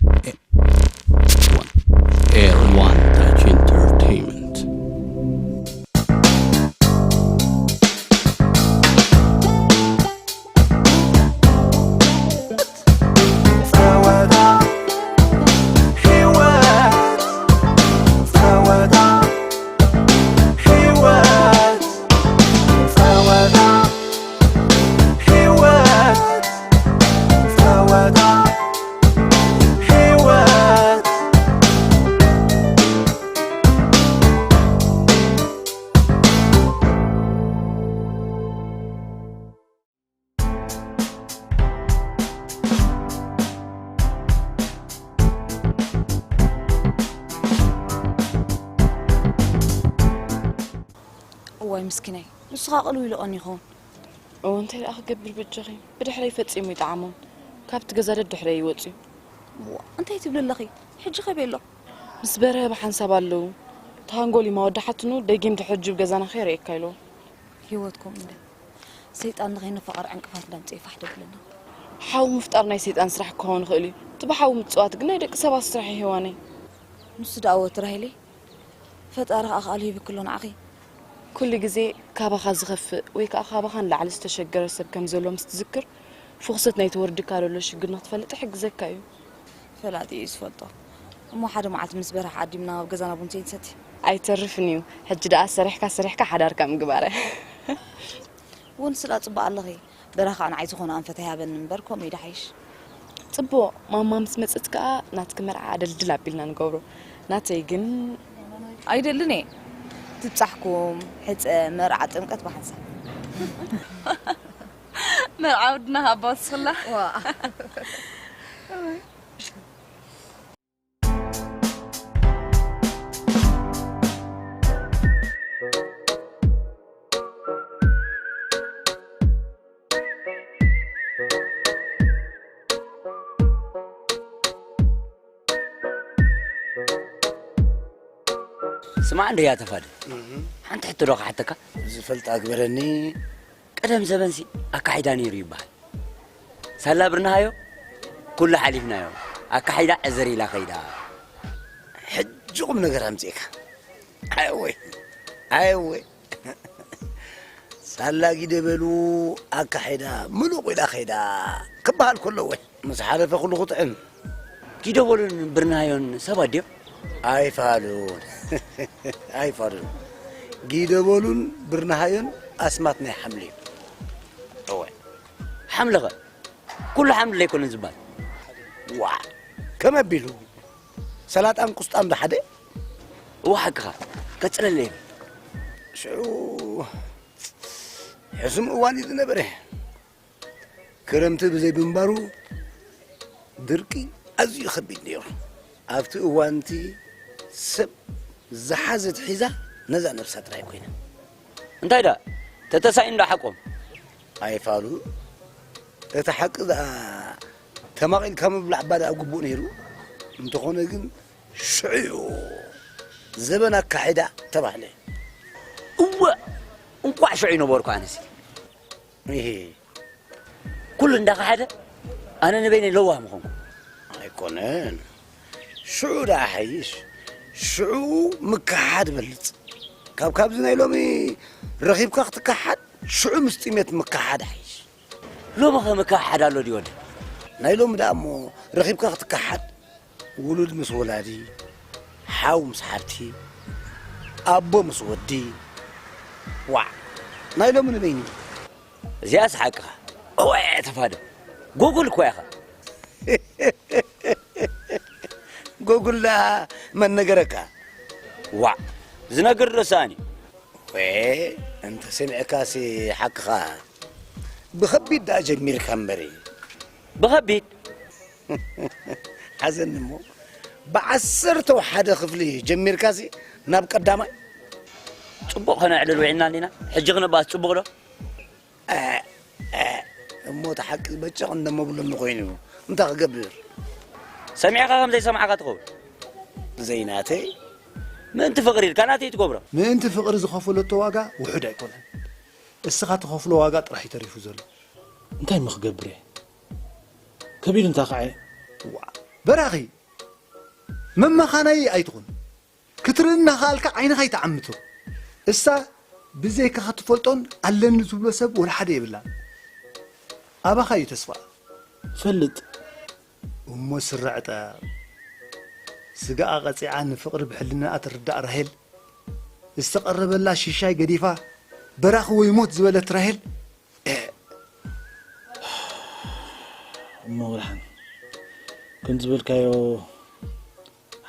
One. Air One Touch Entertainment. እዋይ ምስኪናይ፣ ንሱ ኸኣ ቅልው ኢሉ ቀንዩ ይኸውን። እወ፣ እንታይ ደኣ ክገብር በጃኺ? ብድሕረይ ፈጺሙ ይጠዓሞም። ካብቲ ገዛ ደድሕረይ ይወጽኡ። እዋ፣ እንታይ ትብሊ ኣለኺ? ሕጂ ከበይ ኣሎ? ምስ በርሀ ብሓንሳብ ኣለዉ። ተሃንጎሊማ ወዳሓትኑ ደጊም ድሕሪ ጅብ ገዛና ከይርእየካ ኢልዎ። ህይወትኩም እንደ ሰይጣን ንኸይንፋቐር ዕንቅፋት እንዳምጽኤ ፋሕ ደብለና። ሓዊ ምፍጣር ናይ ሰይጣን ስራሕ ክኸውን ይኽእል እዩ። እቲ ብሓዊ ምጽዋት ግን ናይ ደቂ ሰባት ስራሕ እዩ ሄዋነይ። ንሱ ደኣ ወትሩ ራሄለይ። ፈጣሪ ከኣ ክኣሉ ሂብኪ ኣሎ ንዓኺ። ኩሉ ግዜ ካባኻ ዝኸፍእ ወይ ከኣ ካባኻ ንላዕሊ ዝተሸገረ ሰብ ከም ዘሎ ምስ ትዝክር፣ ፍኹሰት ናይቲ ወርድካ ዘሎ ሽግር ንኽትፈልጥ ይሕግዘካ እዩ። ፈላጢ እዩ ዝፈልጦ። እሞ ሓደ መዓልቲ ምስ በርሀ ዓዲምና ኣብ ገዛና ቡን ዘይንሰቲ? ኣይተርፍን እዩ። ሕጂ ደኣ ሰሪሕካ ሰሪሕካ ሓዳርካ ምግባረ። ውን ስላ ጽቡቕ ኣለኺ። በርሀ ከኣ ንዓይ ዝኾነ ኣንፈት ኣይሃበኒ እምበር፣ ከምኡ እዩ ድሓይሽ። ጽቡቕ፣ ማማ ምስ መጸት ከኣ ናትኪ መርዓ ኣደልድል ኣቢልና ንገብሮ። ናተይ ግን ኣይደልን እየ። ትብጻሕኩም፣ ሕጸ፣ መርዓ፣ ጥምቀት ብሓንሳብ። መርዓ ወድና ካብ ኣቦ ትስኽላ። ዋ። ስማዕ እንድያ ተፋደ፣ ሓንቲ ሕቶ ዶ ክሓተካ? ዝፈልጣ ግበረኒ። ቀደም ዘበንሲ ኣካሒዳ ነይሩ ይበሃል። ሳላ ብርናሃዮ ኩሉ ሓሊፍናዮ። ኣካሒዳ ዕዝር ኢላ ከይዳ። ሕጂ ቁም ነገር ኣምጺእካ። ኣየወ ኣየወ። ሳላ ጊደ በሉ ኣካሒዳ ምሉቕ ኢላ ከይዳ ክበሃል ከሎ እወ። ምስ ሓለፈ ኩሉ ክጥዕም። ጊደቦሉን ብርናዮን ሰባት ድዮም? ኣይፋሉን። ኣይፋሉን። ጊደቦሉን ብርናሃዮን ኣስማት ናይ ሓምሊ እዮም። እወ። ሓምሊ ኸ? ኩሉ ሓምሊ ኣይኮነን ዝበሃል። ዋ! ከመ ኣቢሉ? ሰላጣን ቁስጣን ዶ ሓደ? እወ ሓቅኻ። ቀጽለለይ። ሽዑ ሕሱም እዋን እዩ ዝነበረ። ክረምቲ ብዘይ ምንባሩ ድርቂ ኣዝዩ ከቢድ ነይሩ። ኣብቲ እዋን እቲ ሰብ ዝሓዘት ሒዛ ነዛ ነብሳ ጥራይ ኮይና። እንታይ ደኣ ተተሳኢኑ ዶ ሓቆም? ኣይፋሉ እቲ ሓቂ ደኣ ተማቒልካ ምብላዕ እባ ደኣ ግቡእ ነይሩ። እንተኾነ ግን ሽዑ እዩ ዘበን ኣካሒዳ ተባህለ። እወ እንቋዕ ሽዑ ይነበርኩ ኣነሲ። ኢሂ። ኩሉ እንዳኸሓደ ኣነ ንበይነይ ለዋህ ምኾንኩ። ኣይኮነን። ሽዑ ደኣ ሓይሽ። ሽዑ ምክሓድ በልጽ። ካብ ካብዚ ናይ ሎሚ ረኺብካ ክትከሓድ ሽዑ ምስ ጥሜት ምክሓድ ሓይሽ። ሎሚ ኸ ምክሓድ ኣሎ ድዩ ወደ? ናይ ሎሚ ደኣ እሞ ረኺብካ ክትከሓድ ውሉድ ምስ ወላዲ፣ ሓው ምስ ሓብቲ፣ ኣቦ ምስ ወዲ። ዋዕ ናይ ሎሚ ንበይኑ። እዚኣስ ሓቅኻ። እወ ተፋደ። ጎጉል እኮ ኢኻ። ጎጉል ደኣ መን ነገረካ? ዋዕ ዝነግር ረሳኒ። ወ እንተ ሰሚዕካሲ ሓቅኻ። ብኸቢድ ደኣ ጀሚርካ እምበሪ። ብኸቢድ? ሓዘኒ እሞ ብዓሰርተው ሓደ ክፍሊ ጀሚርካሲ ናብ ቀዳማይ። ጽቡቕ ከነዕልል ውዒልና እንዲና። ሕጂ ክንባስ ጽቡቕ ዶ? እሞ እቲ ሓቂ በጨቕ እንደመብለኒ ኮይኑ እንታይ ክገብር? ሰሚዕኻ ከም ዘይሰማዕካ ትኸውን። ዘይናተይ። ምእንቲ ፍቕሪ ኢልካ ናተይ ትገብሮ። ምእንቲ ፍቕሪ ዝኸፈለቶ ዋጋ ውሑድ ኣይኮነን። እስኻ ትኸፍሎ ዋጋ ጥራሕ እዩ ተሪፉ ዘሎ። እንታይ እሞ ክገብር እየ? ከቢድ እንታ ኸዓ። ዋእ፣ በራኺ፣ መመኻነዪ ኣይትኹን። ክትርኢ እናኸኣልካ ዓይንኻ ኣይትዓምቶ። እሳ ብዘይካኻ ትፈልጦን ኣለኒ ትብሎ ሰብ ወላ ሓደ የብላን። ኣባኻ እዩ ተስፋ። ፈልጥ። እሞ ስራዕ ጠ-፣ ስጋኣ ቀጺዓ ንፍቕሪ ብሕልናኣ ትርዳእ ራሄል፣ ዝተቐረበላ ሽሻይ ገዲፋ በራኺ ወይ ሞት ዝበለት ራሄል፣ እ-፣ እሞ ወልሓን ከም ዝበልካዮ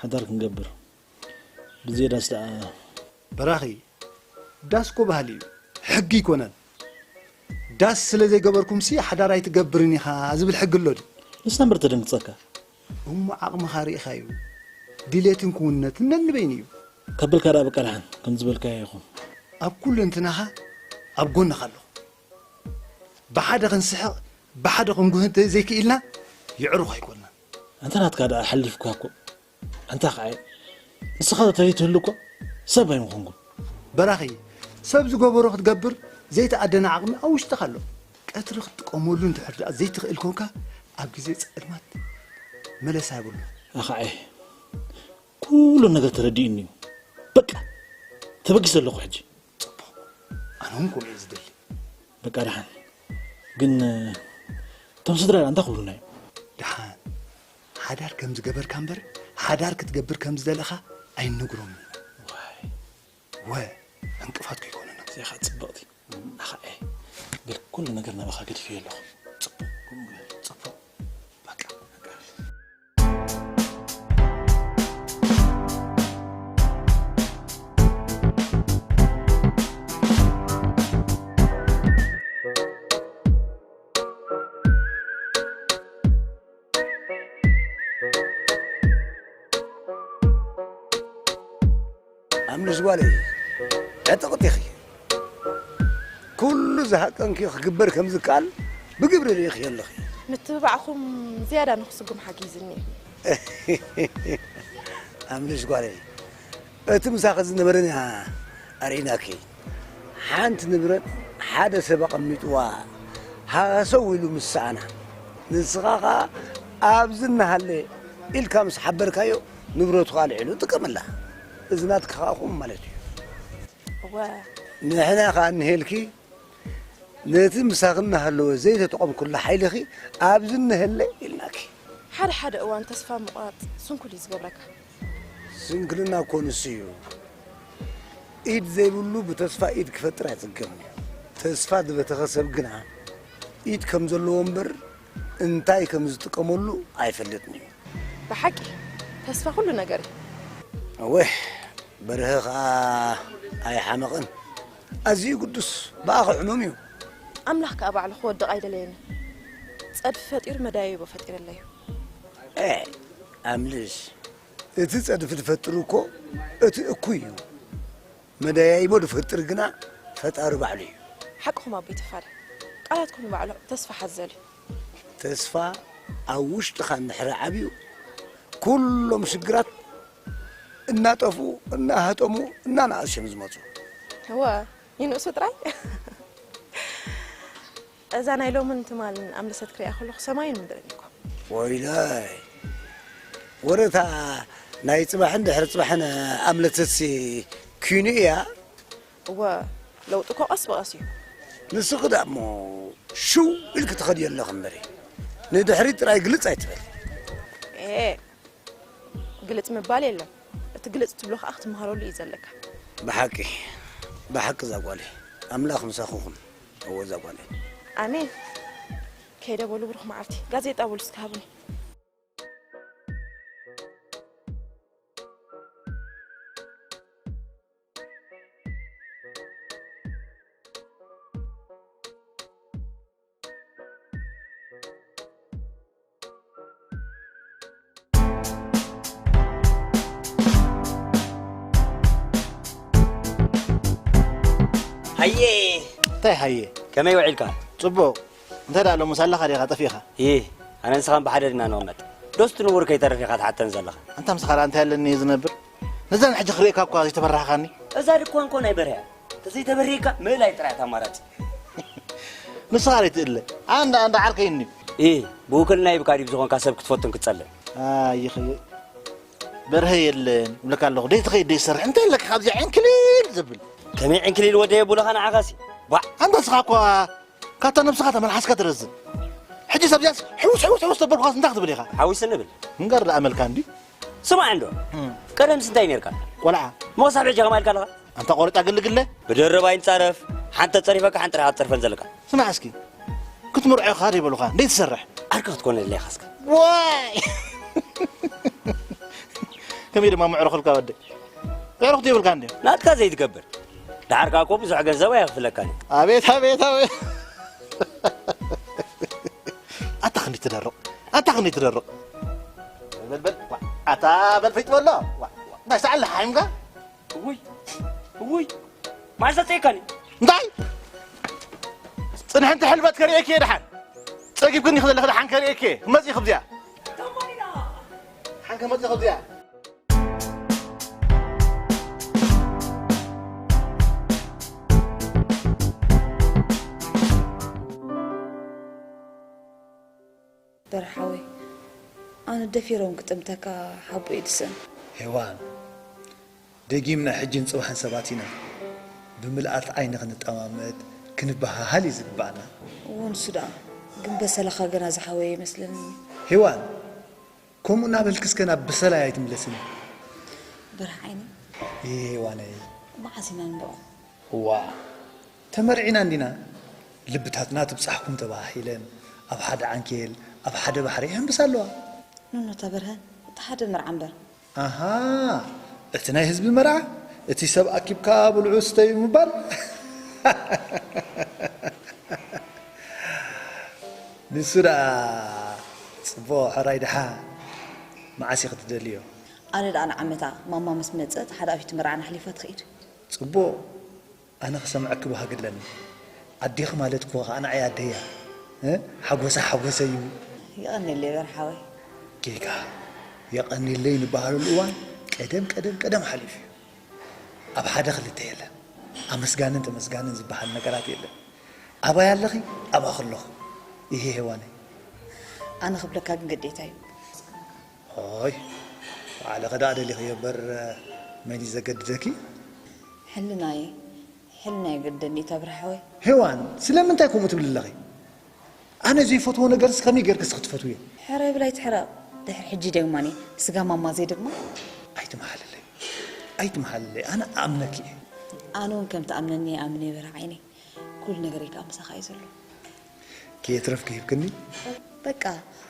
ሓዳር ክንገብር ብዘየዳስ ደኣ በራኺ፣ ዳስ እኮ ባህሊ እዩ፣ ሕጊ ኣይኮነን። ዳስ ስለ ዘይገበርኩምሲ ሓዳር ኣይትገብርን ኢኻ ዝብል ሕጊ ኣሎ ድዩ? ንሳ እምበር ተደንግጸካ። እሞ ዓቕምኻ ርኢኻ እዩ፣ ድሌትን ክውንነትን ነንበይኑ እዩ። ከብልካ ደኣ በቃ ደሓን ከም ዝበልካዮ ይኹን። ኣብ ኩለንትናኻ ኣብ ጎንኻ ኣለኹ። ብሓደ ክንስሕቕ ብሓደ ክንጉህይ ዘይክኢልና የዕሩኽ ኣይኮንና። ኣንታ ናትካ ደኣ ሓሊፍካ እኮ ኣንታ ኸዓ ንስኻ ተተዘይትህሉ እኮ ሰብ ኣይምኾንኩን። በራኺ ሰብ ዝገበሮ ክትገብር ዘይተኣደነ ዓቕሚ ኣብ ውሽጥኻ ኣሎ። ቀትሪ ክትጥቀመሉ እንድሕር ደኣ ዘይትኽእል ኮንካ ኣብ ግዜ ጸልማት መለሳ የብሉን። ኣኸዐ ኩሉ ነገር ተረዲኡኒ እዩ። በቃ ተበጊሰ ኣለኹ ሕጂ። ጽቡቕ ኣነ እውን ከምኡ እየ ዝደሊ። በቃ ደሓን ግን እቶም ስድራ እንታይ ክብሉና እዮም? ደሓን ሓዳር ከም ዝገበርካ እምበር ሓዳር ክትገብር ከም ዝደለኻ ኣይንነግሮምን ኢና። ወ ዕንቅፋት ከይኮኑና። እዚኣ ኸዓ ጽብቕቲ ኣኸዐ ገል ኩሉ ነገር ናባኻ ገዲፈዮ ኣለኹ። ጽቡቕ ጽቡቕ በቃ በቃ። ኣምልሽ ጓለይ ዕጥቕቲ ኢኺ። ኩሉ ዝሃቀንኪ ክግበር ከም ዝከኣል ብግብሪ ርኢኺ ኣለኺ። ምትብባዕኹም ዝያዳ ንኽስጉም ሓጊዝኒ እዩ። ኣምልሽ ጓለይ እቲ ምሳኺ ዝነበረን እያ ኣርኢናኪ። ሓንቲ ንብረት ሓደ ሰብ ኣቐሚጥዋ ሃሰው ኢሉ ምስ ሰኣና ንስኻ ኸኣ ኣብዚ እናሃለ ኢልካ ምስ ሓበርካዮ ንብረቱ ኣልዒሉ ጥቀመላ። እዚ ናትኪ ከኣ ከምኡ ማለት እዩ። እወ። ንሕና ከኣ እንሄልኪ ነቲ ምሳኺ እናሃለወ ዘይተጠቐምኩሉ ሓይልኺ ኣብዚ እንሀለ ኢልናኪ። ሓደ ሓደ እዋን ተስፋ ምቑራጽ ስንኩል እዩ ዝገብረካ። ስንክልና እኮ ንሱ እዩ። ኢድ ዘይብሉ ብተስፋ ኢድ ክፈጥር ኣይጽገምን እዩ። ተስፋ ዝበተኸ ሰብ ግና ኢድ ከም ዘለዎ እምበር እንታይ ከም ዝጥቀመሉ ኣይፈልጥን እዩ። ብሓቂ ተስፋ ኩሉ ነገር እዩ። እወ በርሀ ኸኣ ኣይሓመቐን። ኣዝዩ ግዱስ ብኣኺ ሕሙም እዩ። ኣምላኽ ከኣ ባዕሉ ክወድቕ ኣይደለየንን። ጸድፊ ፈጢሩ መዳይቦ ፈጢረለይ እዩ። ኤ ኣምልሽ እቲ ጸድፊ ዝፈጥር እኮ እቲ እኩይ እዩ። መደያይቦ ዝፈጥር ግና ፈጣሪ ባዕሉ እዩ። ሓቅኹም ኣቦይ ተፋሪ፣ ቃላትኩም ንባዕሉ ተስፋ ሓዘል እዩ። ተስፋ ኣብ ውሽጥኻ እንድሕሪ ዓብዩ ኩሎም ሽግራት እናጠፍኡ እናሃጠሙ እናነኣሱ እዮም ዝመፁ። እወ ይንእሱ ጥራይ። እዛ ናይ ሎምን ትማልን ኣምለሰት ክሪኣ ከለኹ ሰማይን ምድርን እኮ። ወይለይ ወረታ ናይ ፅባሕን ድሕሪ ፅባሕን ኣምለተትሲ ኪኑ እያ። እወ ለውጢ እኮ ቀስ ብቐስ እዩ። ንስኺ ደኣ እሞ ሽው ኢልኪ ትኸዲ ኣለኺ እምበሪ ንድሕሪት ጥራይ ግልፅ ኣይትበሊ። ኤ ግልፅ ምባል የለን። እቲ ግልፅ ትብሎ ከዓ ክትምሃረሉ እዩ ዘለካ። ብሓቂ ብሓቂ እዛ ጓለይ ኣምላኽ ምሳኺ ይኹን። እወ እዛ ጓለይ። ኣሜን። ከይደ በሉ ብሩኽ መዓልቲ። ጋዜጣ በሉ እስኪ ሃቡኒ። ሃየ እንታይ ሃየ ከመይ ውዒልካ? ጽቡቕ። እንታይ ደኣ ሎምስ ኣለኻ ዲኻ ጠፊእኻ? ይህ ኣነ ንስኻን ብሓደ ድና ንቕመጥ። ዶስ እቲ ንቡር ከይተርፍ ኢኻ ትሓተን ዘለኻ? ኣንታ ምሳኻ ደኣ እንታይ ኣለኒ እየ ዝነብር? ነዛን ሕጂ ክርእየካ እኳ ዘይተበራህኻኒ። እዛ ድኳን እኮ ናይ በርያ። ተዘይተበሪህካ ምእላይ ጥራይ እታ ኣማራጺ። ንስኻ ደኣ ኣይትእለ። ኣንዳ ኣንዳ ዓርከይ እንድዩ። ኢ ብውክልና ይብካ ድዩ ዝኾንካ ሰብ ክትፈቱን ክትጸልእ? ኣይኸ በርሀ የለን እብለካ ኣለኹ። ደይ ትኸይድ ደይ ትሰርሕ እንታይ ኣለካ ካብዚኣ ዕንክሊል ዝብል? ከመይ ዕንክሊል ወደየ ቡለኻ ንዓኻሲ? ባዕ! ኣንታ ንስኻ እኳ ካብታ ነብስኻ ተመልሓስካ ትረዝን። ሕጂ ሰብዚያስ ሕውስ ሕውስ ሕውስ ተበልኩኻስ እንታይ ክትብል ኢኻ? ሓዊስ ንብል። ምንጋር ደኣ መልካ እንዲ። ስማዕ እንዶ፣ እም። ቀደምስ እንታይ ነርካ? ቆልዓ። ሞ ክሳብ ሕጂ ከማይ ኢልካ ኣለኻ? ኣንታ ቆሪጣ ግልግለ? ብድርብ ኣይንጻረፍ። ሓንቲ ተጸሪፈካ ሓንቲ ጥራሕ ኣትጸርፈን ዘለካ። ስማዕ እስኪ፣ ክትምርዖ ኢኻ ደይበሉኻ፣ እንዴት ትሰርሕ? ዓርኪ ክትኮነለይ ኢኻ እስከ። ዋይ! ከመይ ድማ ምዕርኹልካ ወደይ? ኣዕሩኽ ዘይብልካ እንድዮም። ናትካ ዘይትገብር። ደሓር ከኣ እኮ ብዙሕ ገንዘብ ኣየኽፍለካን እዩ። ኣቤት፣ ኣቤት፣ ኣቤት። ኣታ ክንደይ ትደርቕ። ኣታ ክንደይ ትደርቕ። በል፣ በል፣ ዋ፣ ኣታ በል ፈይጥ በሎ። ዋ፣ ዋ፣ ናይ ሰዓል ሓይምካ? እውይ፣ እውይ። ማዕዝ ዘጽየካኒ? እንታይ? ጽንሕንቲ ሕልበት ከርእየኪ እየ ደሓን። ጸጊብክኒ ክዘለኺ ደሓን ከርእየኪ እየ። መጺ ክብዚኣ። ሓንከ መጺ ክብዚኣ። በርሓወይ፣ ኣነ ደፊሮም ክጥምተካ ሓቦ እዩ ድስእን። ሄዋን፣ ደጊምና ሕጅን ጽባሕን ሰባት ኢና። ብምልኣት ዓይኒ ክንጠማመት፣ ክንበሃሃል እዩ ዝግባኣና። እዎ፣ ንሱ ደኣ። ግን በሰላኻ ገና ዝሓወየ ይመስለኒ። ሄዋን፣ ከምኡ እናበልኪ እስከ ናብ ብሰላይ ኣይትምለስኒ። በርህ ዓይኒ። ይሄ ሄዋነይ። መዓስ ኢና ንበኦ? እዋ፣ ተመርዒና እንዲና። ልብታትና ትብጻሕኩም ተባሃሂለን፣ ኣብ ሓደ ዓንኬል፣ ኣብ ሓደ ባሕሪ ይሕንብሳ ኣለዋ። ኖኖ፣ እታ በርሀ፣ እቲ ሓደ መርዓ እምበር። ኣሃ፣ እቲ ናይ ህዝቢ መርዓ፣ እቲ ሰብ ኣኪብካ ብልዑ ስተዩ ምባል። ንሱ ደኣ ጽቡቕ ሕራይ ደሓ መዓስ ኢኺ ትደልዮ? ኣነ ደኣ ንዓመታ ማማ ምስ መጸት ሓደ ኣፊት መርዓና ኣሕሊፋ ትኸይድ። ጽቡቕ፣ ኣነ ክሰምዐኪ ባህጊ ኣለኒ። ኣዴኺ ማለት እኮ ኸኣ ንዓይ ኣደይ እያ። እ? ሓጎሳ ሓጎሰይ እዩ። የቐንየለይ በርሓወይ። ጌጋ፣ የቐንየለይ ንበሃለሉ እዋን ቀደም፣ ቀደም፣ ቀደም ሓሊፉ እዩ። ኣብ ሓደ ክልተ የለን። ኣመስጋንን ተመስጋንን ዝበሃል ነገራት የለን። ኣባይ ኣለኺ፣ ኣባኺ ኣለኹ። ይሄ ሄዋነይ። ኣነ ክብለካ ግን ግዴታ እዩ። ኦይ፣ ባዕልኺ ደኣ ደሊኽዮ እምበር፣ መን እዩ ዘገድደኪ? ሕልናየ፣ ሕልና የገድደኒ እዩ ተብርሓወይ። ሄዋን፣ ስለምንታይ ከምኡ ትብሊ ኣለኺ? ኣነ ዘይፈትዎ ነገርስ ከመይ ጌርክስ ክትፈትውዮ? ሕራይ ብል ኣይትሕረቕ። ድሕሪ ሕጂ ደግማኒ ስጋ ማማ ዘይደግማ። ኣይትመሓልለይ፣ ኣይትመሓልለይ። ኣነ እኣምነኪ እየ። ኣነ እውን ከም ትኣምነኒ ይኣምን እየ በርህ ዓይነይ። ኩሉ ነገረይ ከኣ ምሳኻ እዩ ዘሎ። ከየትረፍኪ ሂብክኒ? በቃ፣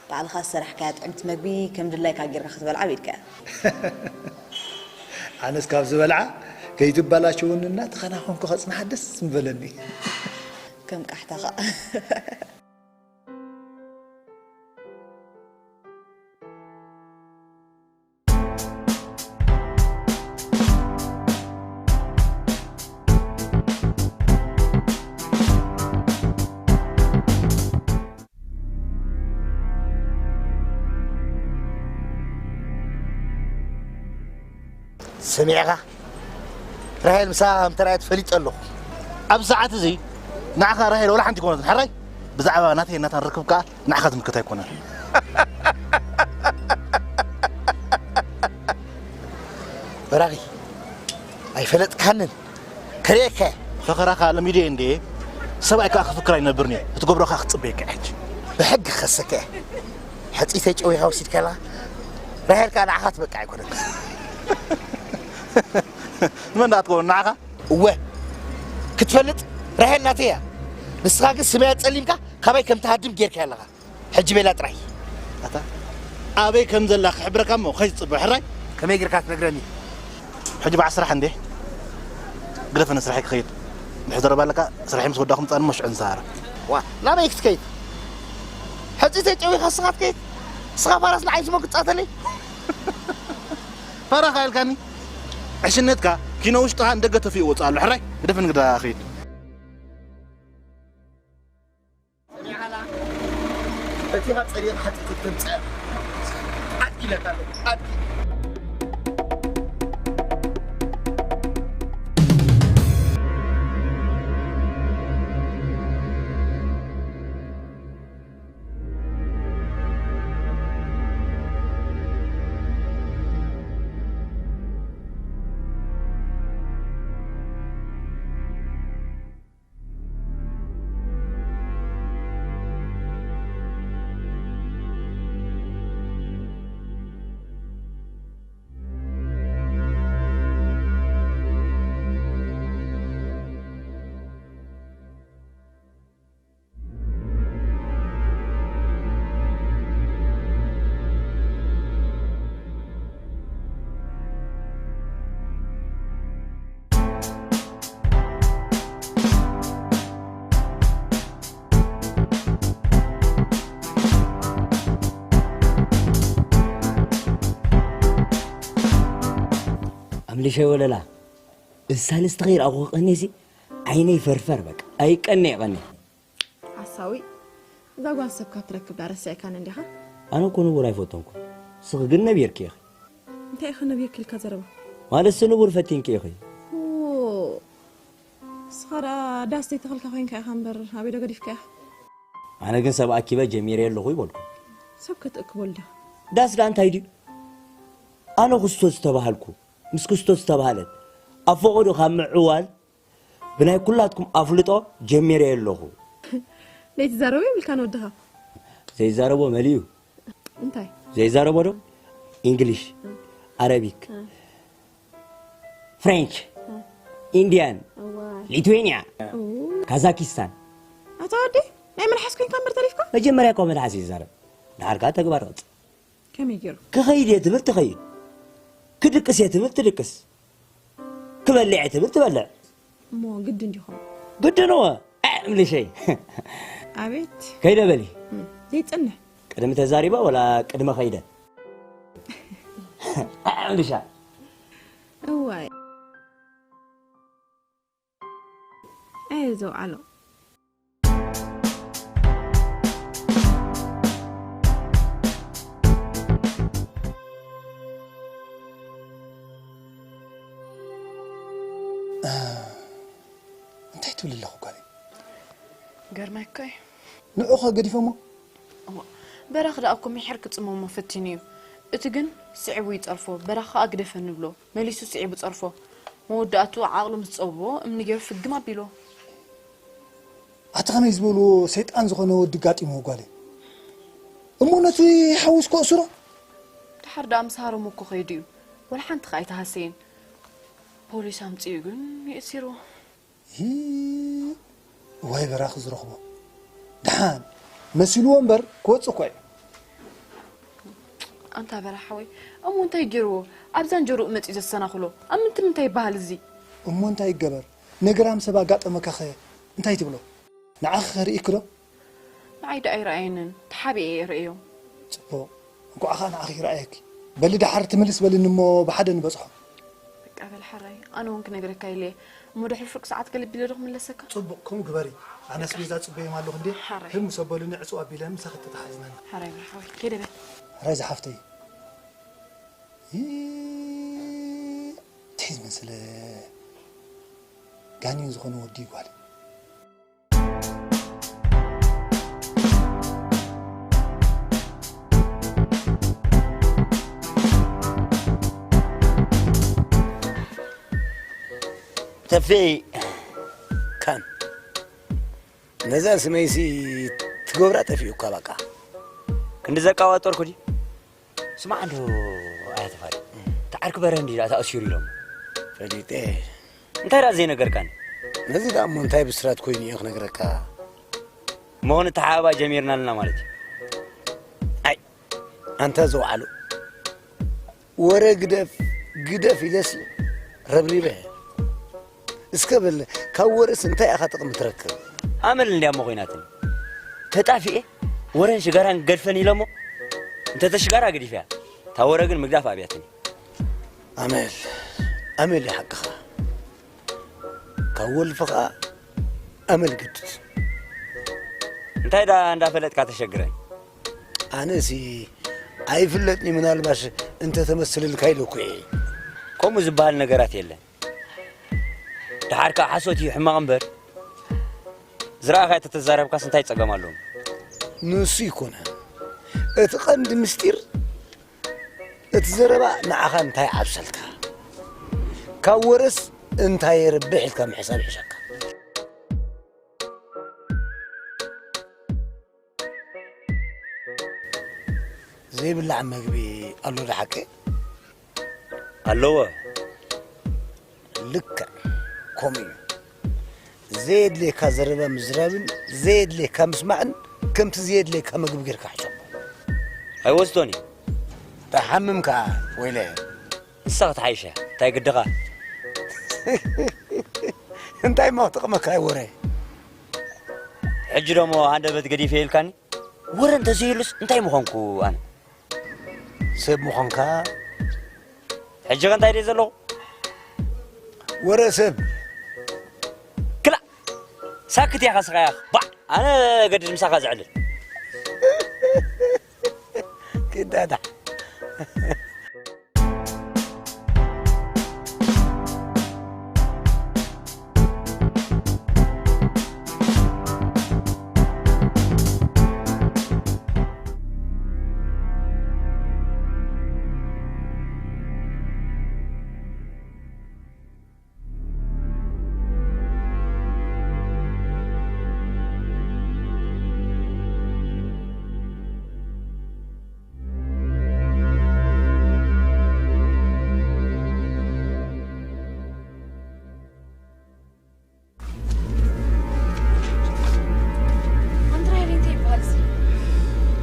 ባዕልኻ ዝሰራሕካያ ጥዕምቲ መግቢ ከም ድላይካ ጌርካ ክትበልዓ ኣብ ኢድካ እያ። ኣነስ ካብ ዝበልዓ ከይትበላሸወኒ እናተኸናኸንኩ ከጽንሓ ደስ ምበለኒ። ከም ቃሕታኻ። ሰሚዕኻ? ራሄል ምሳኻ ከም ተራእየት ፈሊጠ ኣለኹ። ኣብዚ ሰዓት እዚ ንዓኻ ራሄል ወላ ሓንቲ ኣይኮነትን። ሕራይ ብዛዕባ ናተይ ናታን ርክብ ከኣ ንዓኻ ዝምልከት ኣይኮነን። በራኺ፣ ኣይፈለጥካንን። ከርእየካ እየ። ፈኸራኻ ለሚደዮ እንድየ። ሰብኣይ ከኣ ክፍክር ኣይነብርን እየ። ክትገብሮ ከኣ ክጽበየካ እየ ሕጂ። ብሕጊ ክኸሰካ እየ። ሕጽይተይ ጨዊኻ ወሲድካላ። ራሄል ከኣ ንዓኻ ትበቅዕ ኣይኮነትን። ንመን ደኣ ትኸውን? ንዓኻ? እወ፣ ክትፈልጥ ራሄል ናተይ እያ። ንስኻ ግን ስመይ ኣጸሊምካ ካባይ ከም ትሃድም ጌርካያ ኣለኻ። ሕጂ ቤላ ጥራይ። ኣታ ኣበይ ከም ዘላ ክሕብረካ እሞ ከይትጽበ ሕራይ። ከመይ ጌርካ ትነግረኒ? ሕጂ በዓል ስራሕ እንዴ? ግደፈኒ ስራሐይ ክኸይድ። እንድሕር ዘረባ ኣለካ ስራሐይ ምስ ወዳእኩ ምጻኒ እሞ ሽዑ ንዘራረብ። ዋ፣ ናበይ ክትከይድ? ሕጺተይ ጨዊኻ ንስኻ ትከይድ? ንስኻ ፋራስ ንዓይ ስሞ ክትጻተለይ? ፋራ ኸኣ ኢልካኒ? ዕሽነትካ ኪኖ ውሽጥኻ ንደገ ተፊኡ ወጽእ ኣሎ። ሕራይ ግደፈኒ ግዳ ክኸይድ። ሰሚዕኻና? ፈቲኻ ጸሊእኻ ሓጢእቲ ትምጸእ። ኣድጊ ኢለካ ኣለኹ፣ ኣድጊ። እንድሸ ወለላ፣ እሳልስቲ ከይረኣኹ ክቐኔሲ ዓይነይ ፈርፈር በቃ። ኣይቀነ ይቐነ። ሓሳዊ፣ እዛ ጓል ሰብ ካብ ትረክብ ዳ ረሲዕካን እንዲኻ? ኣነ እኮ ንቡር ኣይፈተንኩ። ስኺ ግን ነቢርኪ ኢኺ። እንታይ ኢኺ ነቢርኪ ኢልካ ዘረባ? ማለት ንቡር ፈቲንኪ ኢኺ። ኦ፣ ንስኻ ደኣ ዳስ ዘይተኸልካ ኮይንካ ኢኻ እምበር፣ ኣበይ ዶ ገዲፍካ ኢኻ? ኣነ ግን ሰብ ኣኪበ ጀሚረ ኣለኹ ይበልኩ። ሰብ ከትእክበሉ ዲኻ? ዳስ ደኣ እንታይ ድዩ? ኣነ ክስቶ ዝተባሃልኩ፣ ምስ ክስቶ ዝተባህለት፣ ኣብ ፈቐዶ ካብ ምዕዋል ብናይ ኩላትኩም ኣፍልጦ ጀሚረ ኣለኹ። ዘይትዛረቦ የብልካን ወድኻ። ዘይዛረቦ መሊኡ። እንታይ? ዘይዛረቦ ዶ? ኢንግሊሽ፣ እ። ኣረቢክ፣ እ። ፍሬንች፣ እ። ኢንዲያን፣ እዋይ። ሊትዌንያ፣ ኡ። ካዛኪስታን። ኣታ ወዲ፣ ናይ መልሓስ ኮይንካ እምበር ተሪፍካ? መጀመርያ እኮ መልሓስ ይዛረብ። ድሓር ከኣ ተግባር ይቕጽል። ከመይ ገይሩ? ክኸይድ እየ ትብል ትኸይድ። ክድቅስ እየ ትብል ትድቅስ። ክበልዕ እየ ትብል ትበልዕ። እሞ ግድን ዲኹም? ግድን እወ። እ፣ እምልሸይ። ኣቤት። ከይደ በሊ። እም፣ ዘይጸንሕ። ቅድሚ ተዛሪበ ወላ ቅድሚ ከይደ? እ፣ እምልሻ። እዋይ። ኣየ ዘውዓሎ። እንታይ ትብል ኣለኹ ጓለይ? ገርመካ እዩ። ንዑኸ ገዲፎሞ? እዋ፣ በራኽ ደኣ እኮ ምሒር ክጽመሞ ፈቲኑ እዩ። እቲ ግን ስዒቡ ይጸርፎ፣ በራኽ ከኣ ግደፈኒ ብሎ። መሊሱ ስዒቡ ጸርፎ። መወዳእትኡ ዓቕሉ ምስ ጸብቦ እምኒ ገይሩ ፍግም ኣቢልዎ። ኣቲ ከመይ ዝበልዎ ሰይጣን ዝኾነ ወዲ ጋጢምዎ ጓለይ። እሞ ነቲ ሓውስ ከእስሮ? ድሓር ደኣ ምስ ሃረሞ እኮ ከይዱ እዩ። ወላ ሓንቲ ከኣ ኣይተሃሰየን። ፖሊስ ኣምጺኡ ግን የእሲርዎ። ይ-፣ ዋይ በራኺ ዝረኽቦ። ደሓን መሲልዎ እምበር ክወጽእ እኮ እዩ። ኣንታ በራሕ ሓወይ፣ እሞ እንታይ ገይርዎ? ኣብ ዛንጀርኡ መጺኡ ዘሰናኽሎ ኣብ ምንታይ ምንታይ ይበሃል እዚ? እሞ እንታይ ይገበር? ነግራም ሰብ ኣጋጠመካኸ እንታይ ትብሎ? ንዓኺ ከ ርኢኪ ዶ? ንዓይ ደኣ ኣይረኣየንን፣ ተሓቢኤ እየ ርእዮ። ጽቡቕ፣ እንቋዕ ኸኣ ንዓኺ ይረኣየኪ። በሊ ደሓር ትምልስ በልኒ እሞ ብሓደ ንበጽሖ። በቃ በል ሓራይ፣ ኣነ እውን ክነግረካ ኢለ እየ። እሞ ድሕሪ ፍርቂ ሰዓት ገለ ቢለ ዶ ክምለሰካ? ጽቡቕ፣ ከምኡ ግበሪ። ኣነ ኣስቤዛ ጽበዮም ኣለኹ እንዴ። ሓራይ። ህም ምስ ኣበሉኒ ዕጹው ኣቢለ ምሳኺ ተተሓዝነኒ። ሓራይ በል ሓወይ፣ ከይደ በል። ሓራይ ዝሓፍተይ። ይ-፣ እንታይ ዝመስለ ጋኔን ዝኾነ ወዲ እዩ ጓል። ተፌ ካን ነዛ ስመይሲ ትገብራ ጠፊኡካ በቃ። ክንዲ ዘቃባጠርኩ ድዩ? ስማዕ እንዶ ኣያ ተፋሪ፣ እቲ ዓርኪ በርሀ እንዲ ደኣ ተኣሲሩ ኢሎም። ፈሊጠ። እንታይ ደኣ ዘይነገርካኒ? ነዚ ደኣ እሞ እንታይ ብስራት ኮይኑ እየ ክነግረካ? እሞ ክንተሓባባእ ጀሚርና ኣለና ማለት እዩ። ኣይ፣ ኣንታ ዘውዓሉ፣ ወረ ግደፍ፣ ግደፍ ኢለሲ ረብሪበ። እስከ በል፣ ካብ ወረስ እንታይ ኢኻ ጥቕሚ ትረክብ? ኣመል እንድያ እሞ ኮይናትኒ። ተጣፊኤ ወረን ሽጋራን ገድፈን ኢለ እሞ፣ እንተ ተሽጋራ ገዲፈያ፣ እታ ወረ ግን ምግዳፍ ኣብያትኒ። ኣመል፣ ኣመል እዩ ሓቅኻ። ካብ ወልፊ ኸኣ ኣመል ግድድ። እንታይ ደኣ እንዳፈለጥካ ተሸግረን? ኣነሲ ኣይፍለጥኒ፣ ምናልባሽ እንተ ተመስልልካ ኢለኩ እየ። ከምኡ ዝበሃል ነገራት የለን። ደሓር ከኣ ሓሶት እዩ ሕማቕ እምበር፣ ዝረኣኻዮ ተተዛረብካስ እንታይ ጸገም ኣለዎ? ንሱ ይኮነ። እቲ ቀንዲ ምስጢር፣ እቲ ዘረባ ንዓኻ እንታይ ዓብሰልካ? ካብ ወረስ እንታይ የርብሕ ኢልካ ምሕሳብ ይሕሸካ። ዘይብላዕ መግቢ ኣሎ ዶ ሓቂ? ኣለዎ። ልክዕ ከምኡ እዩ። ዘየድልየካ ዘረባ ምዝራብን ዘየድልየካ ምስማዕን ከምቲ ዘየድልየካ መግቢ ጌርካ ሕሰቦ። ኣይወስዶን እዩ። ተሓምም ከኣ ወይለ። ንሳ ክትሓይሸ እንታይ ግድኻ? እንታይ እሞ ክጥቕመካ እዩ ወረ? ሕጂ ደሞ ሃንደበት ገዲፈ ኢልካኒ? ወረ እንተዘይህሉስ እንታይ ምኾንኩ ኣነ? ሰብ ምኾንካ። ሕጂ ኸ እንታይ ድየ ዘለኹ? ወረ ሰብ። ክላ ሳክት ያኻ ስኻ ያኽ ባዕ ኣነ ገድድ ምሳኻ ዝዕልል ክዳዳ። ኣንድራይ እንታይ ይበሃል እዚ?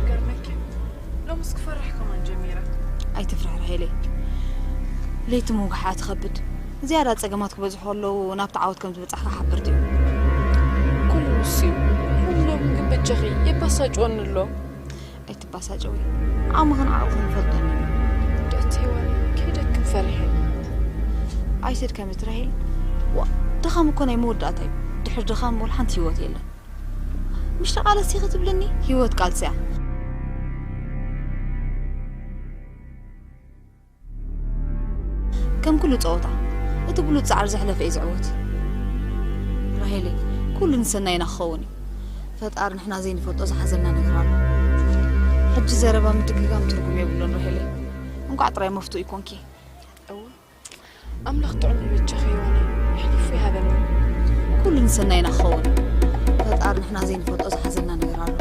ገርመኪ ሎምስ ክፈርሕ ከማን ጀሚረ። ኣይትፍርሒ ራሄለይ። ለይቲ ምውግሓ ትኸብድ። ዝያዳ ጸገማት ክበዝሑ ከለዉ ናብቲ ዓወት ከም ዝበጻሕካ ሓበርቲ እዩ። ኩሉ ንሱ እዩ። ኩሎም ግን በጃኺ የባሳጭወኒ ኣሎ። ኣይትባሳጨዊ። ዓቕምኽን ዓቕልኽን ይፈልጠኒ እዩ። ደእቲ ሄዋን ከይደክም ፈሪሐ። ኣይትድከሚ ትራሄል። ዋ ድኻም እኮ ናይ መወዳእታ እዩ። ድሕሪ ድኻም ወላ ሓንቲ ህይወት የለን። ምሽ ተቓለሲ ክትብልኒ ህይወት ቃልሲ እያ። ከም ኩሉ ጸወታ እቲ ብሉጽ ጻዕሪ ዘሕለፈ እዩ ዝዕወት። ራሄለይ ኩሉ ንሰናይና ክኸውን እዩ። ፈጣሪ ንሕና ዘይንፈልጦ ዝሓዘልና ነገር ኣሎ። ሕጂ ዘረባ ምድግጋም ትርጉም የብሉን ራሄለይ። እንቋዕ ጥራይ መፍትኡ ይኮንኪ። እወ ኣምላኽ ጥዑም ይበጃኺ ሄዋነይ የሕሊፉ ይሃበና። ኩሉ ንሰናይና ክኸውን እዩ። ፈጣሪ ንሕና ዘይንፈልጦ ዝሓዘልና ነገር ኣሎ።